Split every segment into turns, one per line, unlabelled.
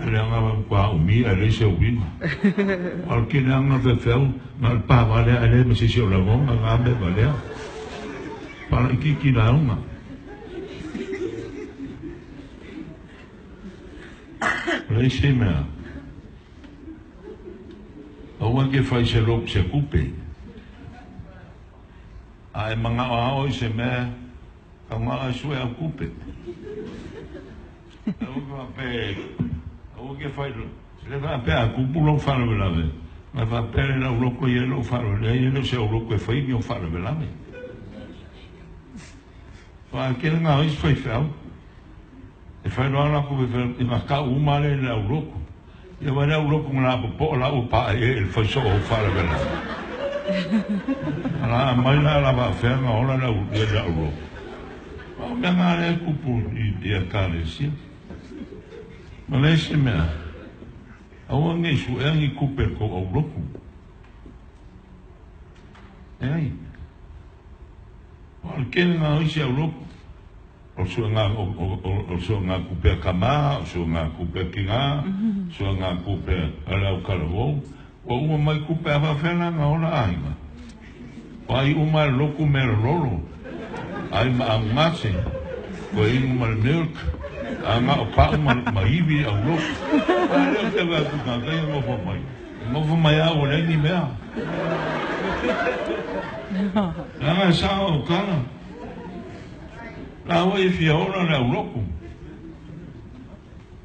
le leaga ua matua umia e leai se uiga. Aua o le tele lava o faifeau na o le pa vale lava ae leai ma se isi o lagona na mea valea. Faalaitiiti lauga. O le isi mea, aua e te fai se lotu se tupe. A e manao lava oe i se mea, tau na o e sue au tupe. Aua e te faapea, aua e te fai, le faapea a tupu lou faalavelave, ona faapea lea i le aulotu e i ai lou faalavelave. Leai, e le o se aulotu e fai ni ou faalavelave. Aua e tele na o isi faifeau, e fai loa latou faifeau, ona tau uma lava lea i le aulotu. Ia vaai le aulotu na lapopoa la ua paeee i le fai soo o faalavelave. A aumai la o le a faapefea ona ola le aulotu. O mea na lea e tupu i Ekalesia. Ma le isi mea, aua ne i suea ni tupe a le tou aulotu. Leai. O le tele na o isi aulotu, o le suega tupe a tama, o le suega tupe a tina, suega tupe a le autalavou. Ua uma mai tupe a faapefea la ona ola aiga? O ai uma e le lotu mea lololo, ai ma anogase, toe inu ma le milk, a na o pau ma ivi au lotu. A lea ou te vaai atu i tagata ia e nofo mai, e nofo mai lava ua leai ni mea. Leaga e sao au tala. La ua e fia ola le aulotu.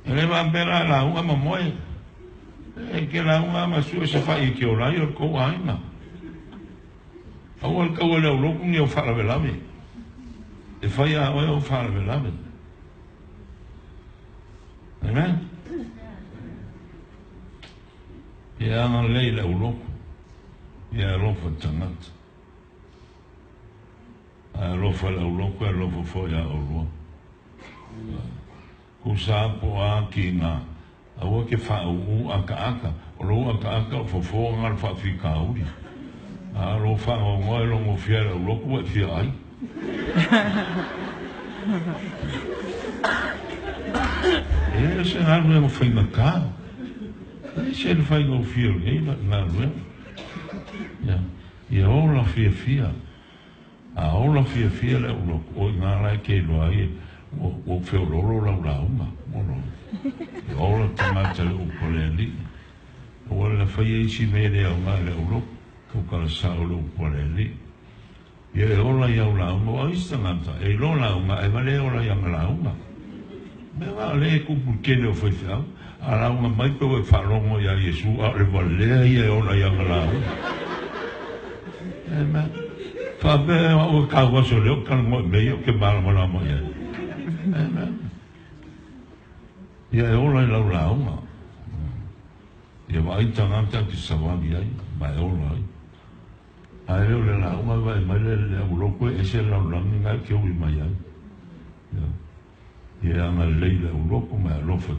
E le faapea la e lauga ma moe. E te lauga ma sue se fai e te ola ai o le tou aiga. Aua le taua i le aulotu ni au faalavelave. E fai lava e oe au faalavelave. Amen. Ia agalelei i le aulotu. Ia alofa i le tagata. Ae alofa i le aulotu e alofa foi ia oulua. Tusa po o a kiga, aua ke faauu akaaka, o lou akaaka o fofoga le faafitauli. A o lou faanoanoa e logofia e le aulotu ua e fia ai. E le o se galuega faigata. E ese le faigofie o lenei galuega. Ia ola fiafia. A ola fiafia le aulotu, o i ina la e te iloa ai ua ou feoloolo lau lauga. Ia ola tagata i le upu a le Alii. Aua le faia isi mea e le aoga i le aulotu, tautala sao le upu a le Alii. Ia e ola i au lauga, o isi tagata e iloa lauga ae valea ola i ana lauga. Mea na o lea e tupu i le tele o faifeau, a lauga mai pe ua e faalogo ia Iesu, a o le valea ia e ola i ana lauga. Amen. Faapea o au e kau aso lea ou te talanoa i mea ia ou te malamalama i ai. Amen. Ia e ola i lau lauga. Ia vaai tagata e te savali ai ma e ola ai. Ae le o le lauga e vaai mai le aulotu e ese le lalolagi na e te ui mai ai. Ia agalelei i le aulotu ma e alofa.